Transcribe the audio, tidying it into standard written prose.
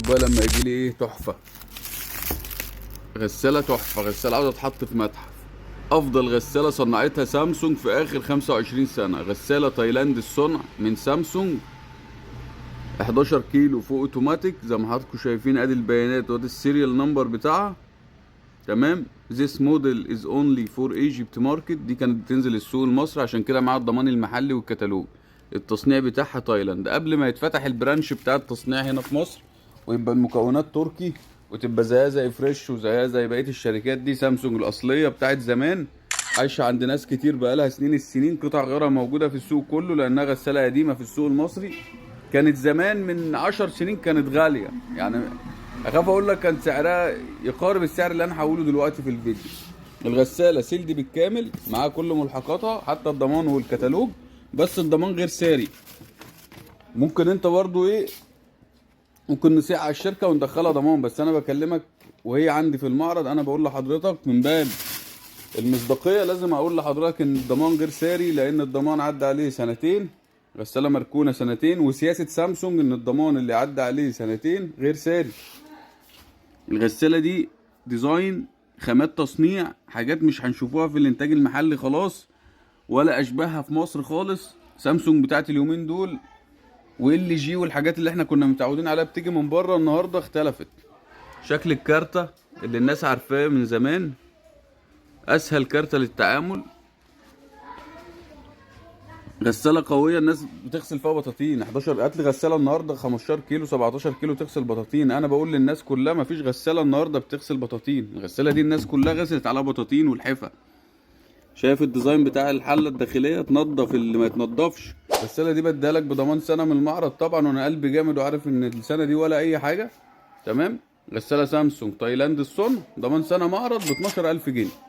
بقى لما يجي لي ايه. تحفه، غسالة تحفه، غسالة عاوزه تتحط في متحف. افضل غسالة صنعتها سامسونج في اخر 25 سنه، غسالة تايلاند الصنع من سامسونج، 11 كيلو full automatic زي ما حضراتكم شايفين. ادي البيانات وادي ال serial number بتاعها. تمام. This model is only for Egypt market. دي كانت بتنزل السوق المصري، عشان كده معاها الضمان المحلي والكتالوج. التصنيع بتاعها تايلاند قبل ما يتفتح ال branch بتاع التصنيع هنا في مصر ويبقى المكونات تركي وتبقى زيها زي فريش وزيها زي بقية الشركات دي. سامسونج الأصلية بتاعت زمان عايشة عند ناس كتير بقالها سنين السنين، قطع غيارها موجودة في السوق كله لأنها غسالة قديمة في السوق المصري. كانت زمان من 10 سنين كانت غالية، يعني اخاف اقول لك كان سعرها يقارب السعر اللي انا هقوله دلوقتي في الفيديو. الغسالة sealed بالكامل، معاها كل ملحقاتها حتى الضمان والكتالوج، بس الضمان غير ساري. ممكن انت برضو ايه، ممكن نصيح على الشركة وندخلها ضمان، بس انا بكلمك وهي عندي في المعرض. انا بقول لحضرتك من باب المصداقية، لازم اقول لحضرتك ان الضمان غير ساري لان الضمان عدى عليه سنتين، غسالة مركونة سنتين، وسياسة سامسونج ان الضمان اللي عدى عليه سنتين غير ساري. الغسالة دي design، خامات تصنيع، حاجات مش هنشوفوها في الانتاج المحلي خلاص ولا اشباهها في مصر خالص. سامسونج بتاعت اليومين دول و LG والحاجات اللي احنا كنا متعودين عليها بتيجي من بره، النهارده اختلفت. شكل الكارتة اللي الناس عارفاه من زمان، اسهل كارتة للتعامل. غسالة قوية، الناس بتغسل فيها بطاطين 11. هات لي غسالة النهارده 15 كيلو، 17 كيلو تغسل بطاطين. انا بقول للناس كلها مفيش غسالة النهارده بتغسل بطاطين. الغسالة دي الناس كلها غسلت عليها بطاطين والحفة. شايف ال design بتاع الحلة الداخلية؟ تنضف اللي ما يتنضفش. الغسالة دي بديها لك بضمان سنة من المعرض طبعا، وانا قلبي جامد وعارف ان السنة دي ولا اي حاجة. تمام. غسالة سامسونج تايلاند الصنع، ضمان سنة معرض، ب 12000 جنيه.